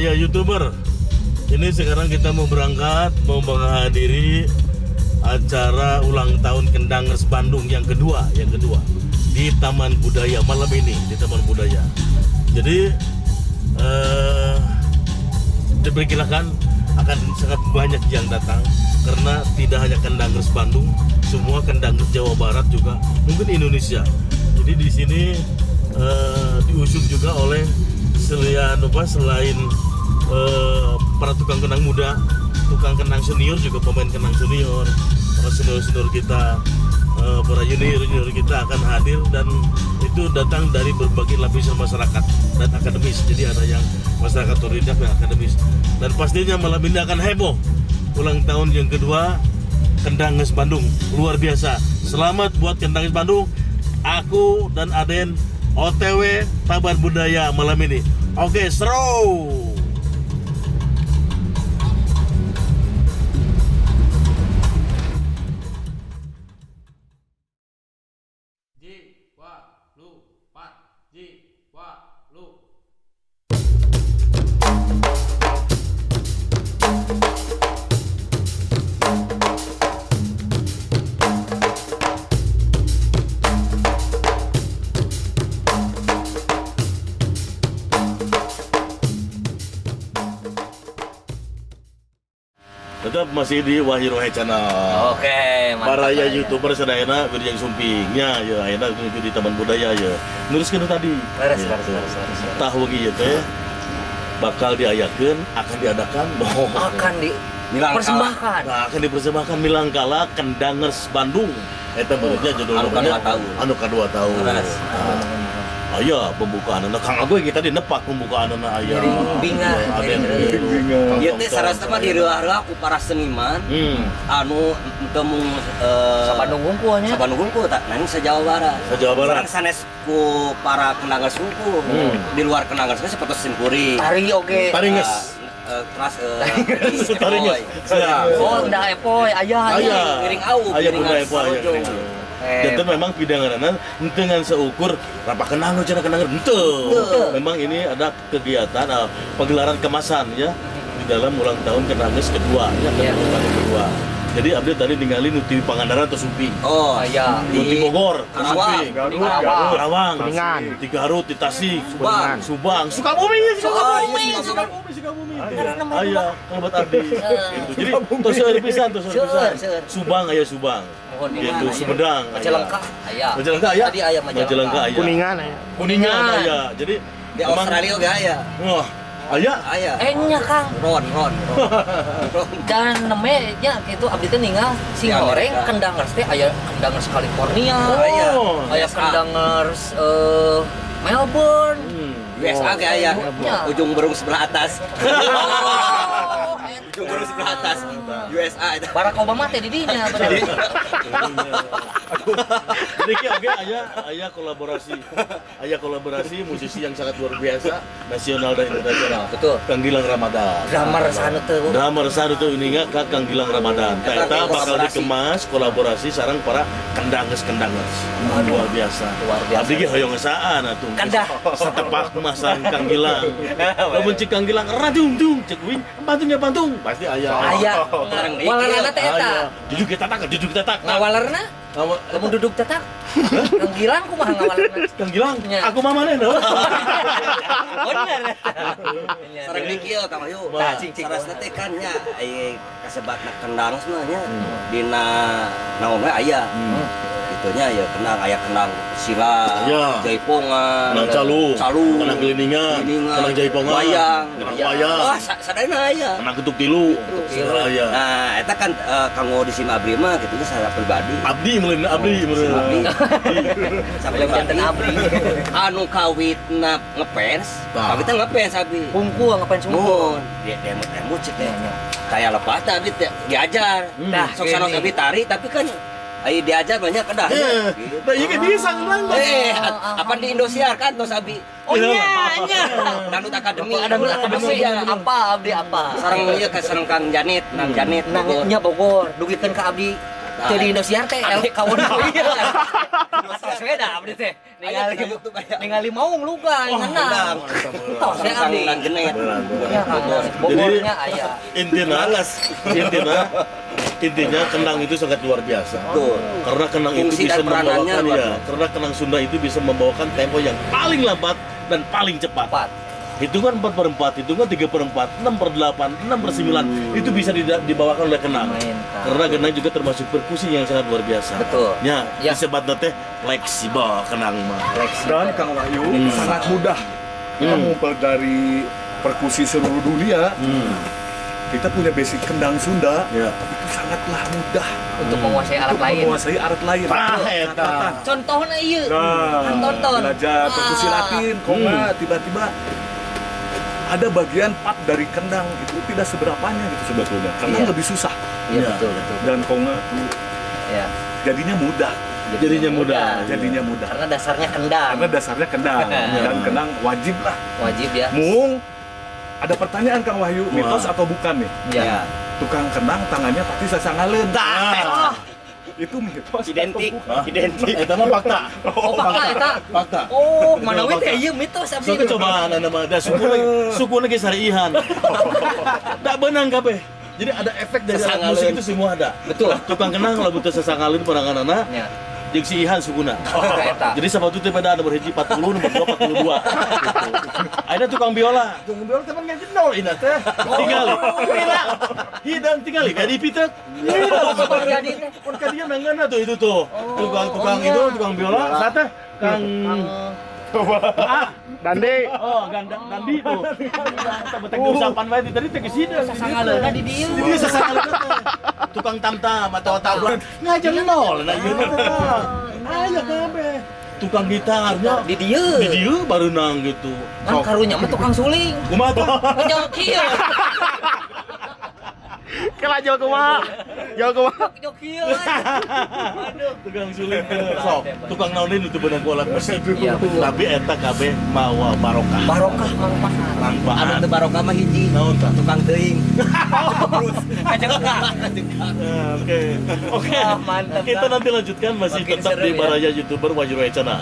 Baraya YouTuber. Ini sekarang kita mau berangkat, mau menghadiri acara ulang tahun Kendangers Bandung yang kedua di Taman Budaya malam ini di Taman Budaya. Jadi diperkirakan akan sangat banyak yang datang karena tidak hanya Kendangers Bandung, semua Kendangers Jawa Barat juga, mungkin Indonesia. Jadi di sini diusung juga oleh selain apa, selain para tukang kendang muda, tukang kendang senior juga, pemain kendang senior, para senior-senior kita, para junior-junior kita akan hadir dan itu datang dari berbagai lapisan masyarakat dan akademis. Jadi ada yang masyarakat otodidak dan akademis. Dan pastinya malam ini akan heboh. Ulang tahun yang kedua Kendangers Bandung, luar biasa. Selamat buat Kendangers Bandung. Aku dan Aden OTW Taman Budaya malam ini. Oke, seru. Ji, wa, lu, pat, ji, wa, lu. Tetap masih di Wahyu Rohe Channel. Oke, mantap. Baraya ya. YouTuber sadayana Wirjang Sumping nya ya, ayeuna menuju di Taman Budaya ya. Neruskeun nu tadi. Leres, Gitu. leres, leres, leres, leres. Tah wengi ieu teh bakal diayakeun, akan diadakan. Oh. Akan di Milang persembahkan. Nah, akan dipersembahkan Milangkala Kendangers Bandung. Eta barunya judul Anu kadua tahun. Anu kadua tahun. Leres. Nah, aya pembukaan Kang Agoy kita di nepak pembukaan aya. Jadi bingah, Ada yang jadi bingah. Ieu teh sarasna mah direuah-reuah ku para seniman anu teu mung Sa Bandung hungkul nya. Sa Bandung hungkul tak nanging sa Jawa Barat. Sa Jawa Barat. Sareng sanes ku para kendangers hungkul. Di luar kendangers ge seperti simkuring. Tari oge. Taringes. Terus Taringes. Ya. Oh, udah epoy aya. Aya. Ngiring au, Aya ngiring bunda epoy, aya sarojo. ngiring au. Janten memang pidanganana henteu ngan seukur rapak kendang nu cenah kendang henteu. Memang ini ada kegiatan pagelaran kemasan ya di dalam ulang tahun Kendangers kedua ya, Kendangers Bandung kedua. Jadi abdi tadi ningali nu ti Pangandaran atau Sumping. Oh, Aya. Nu ti Bogor, Karawang. Sumping. Di Karawang. Karawang, Kuningan. di Garut, di Tasik, Subang. Subang, Sukabumi, Sukabumi, Oh, iya, Sukabumi, Sukabumi. Aya, kalebet abdi. Gitu. Jadi tos seueur pisan, tos seueur Seueur, pisan. seueur. Subang aya Subang. Mohon Gitu, Sumedang aya. Majalengka aya. Majalengka aya. Tadi aya Majalengka. Majalengka aya. Kuningan ya. Kuningan aya. Jadi Di Australia oge aya. Wah, aya. Aya. Eh nya Kang. Ron, Ron, Ron. Ron. Dan neme nya kitu abdi teh ningal sing Di goreng Amerika. Kendangers teh aya Kendangers California. Aya. Oh. Aya USA. Kendangers Melbourne. USA ge aya. Ya. Ujung berung sebelah atas. Oh, Ujung berung sebelah atas. USA eta. Barack Obama teh di dinya bener. Jadi ki oke aya aya kolaborasi. Aya kolaborasi musisi yang sangat luar biasa nasional dan internasional. Betul. Kang Gilang Ramadan. Drummer sanu teu. Drummer sanu teu uninga ka Kang Gilang Ramadan. Tah eta bakal Kolaborasi. dikemas kolaborasi sareng para kendangers-kendangers. Luar biasa. Luar biasa. Abdi ge hoyong ngesaan atuh. Kandah. Satepak masang Kang Gilang. Lamun cek Kang Gilang radung dung cek wing pantungnya pantung pasti aya. Aya. Sareng deui. Walerna teh eta. Aya. Duduk kita tak, duduk kita tak. Ngawalerna lamun duduk tetak. Kang Gilang kumaha ngawalerna? Kang Gilang, Nya. aku mah maneh no. Bener. Sareng deui kieu Kang Wahyu. Tah, cing, cing. Sarasna teh kan nya aya kasebatna kendang mah nya dina naon we aya. Itunya ya kendang aya kendang sila, Ya. jaipongan, Kendang calung, calung, kendang geliningan, kendang jaipongan, wayang, kendang wayang. Wah, sadayana aya. Kendang ketuk tilu, segala aya. Nah, eta kan kanggo di SIM abdi mah gitu secara pribadi. Abdi meureun abdi meureun. Abdi. Sampai Janten abdi. Anu kawitna ngefans, Tah. kawitna ngefans abdi. Hungkul ngapain sungkul. Mun, dia emut-emut cek teh. Kayak lepas teh abdi teh diajar. Tah, Sok sanos gini. abdi tari tapi kan ayo diajar banyak kedah. Eh, nah ieu ge bisa ngelang. Eh, apa di Indosiar kan tos abdi. Oh iya, iya. Dangdut Akademi. Dangdut Akademi. Iya. Apa abdi apa? Sareng ieu ka sareng Kang Janit, Nang Janit Nang Bogor. nya Bogor, dugikeun ka abdi. Teu di Indosiar teh kawan ieu. Tos we da abdi teh. Ningali ningali maung luga ngeunah. Tos we abdi. Dan genet. Ya, Bogornya aya. Intinya, intinya kendang itu sangat luar biasa. Betul. Karena kendang itu Fungsi bisa dan peranannya membawakan luar ya, biasa. karena kendang Sunda itu bisa membawakan tempo yang paling lambat dan paling cepat. Cepat. Hitungan 4/4, hitungan 3/4, 6/8, 6/9 itu bisa dibawakan oleh kendang. Main, Kak. Karena kendang juga termasuk perkusi yang sangat luar biasa. Betul. Ya, Ya. disebutnya teh fleksibel kendang mah. Dan Kang Wahyu sangat mudah. Kita mempelajari perkusi seluruh dunia. Kita punya basic kendang Sunda. Ya. Itu sangatlah mudah Untuk menguasai alat untuk lain. menguasai alat lain. Tah, eta. Catatan. Contohnya ieu. Nah, Kan tonton. belajar perkusi Ah. Latin, konga, tiba-tiba ada bagian part dari kendang itu tidak seberapanya gitu sebetulnya. Kendang Iya. lebih susah Iya Ya. betul betul. dan konga tuh Ya. jadinya mudah, Jadinya mudah. jadinya mudah. Karena dasarnya kendang. Karena dasarnya kendang Iya. dan kendang wajib lah. Wajib ya. Mung ada pertanyaan Kang Wahyu, Wah. mitos atau bukan nih? Ya. Tukang kendang tangannya pasti sasangaleun. Tah. Itu mitos atau Identik, bukan? identik. Eta mah fakta. Oh, fakta eta. Fakta. Oh, mana we teh ieu mitos abdi. Soalnya cobaan anda mah, da suku lagi, suku lagi sariihan. Tak benang kabeh. Jadi ada efek dari alat musik itu semua ada. Betul. Tukang kenang lamun teu sasangaleun paranganana, Ya. jeung si Ihan sukuna. Eta. Jadi sabatu teh pada nomor hiji 40, nomor 2 42. Gitu. Ayeuna tukang biola, tukang biola teman ngaji nol ina teh. Tingali. Gila. Hidang tingali gak dipitet. Jadi teh. Pun ka dia nangeuna tuh itu tuh. Tukang tukang oh, iya. itu tukang biola, sate Kang Dande. Oh, ganda, Dandi tuh. Kita betek usapan wae tadi teh geus hidang. Sasangaleunna di dieu. Jadi dia sasangaleunna teh. Tukang tam-tam atau tabla ngajar nol nah ieu teh. Aya kabeh. Tukang gitarnya Di dieu. di dieu bareunang gitu. Kan karunya mah tukang suling. Kumaha tah? Ngejok kieu. Kela jauh kumaha? Jauh kumaha? Jok kieu. Aduh, tukang suling teh. Sok, tukang naon deui nu teu beunang ku alat musik. Iya, betul. Tapi eta kabeh mawa barokah. Barokah manfaat. Manfaat. Anu teu barokah mah hiji. Naon tah? Tukang teuing. Kajengka. Oke. Oke. Wah, mantap, Kita Kang. nanti lanjutkan masih Makin tetap seru di ya. Baraya YouTuber Wahyu Wacana.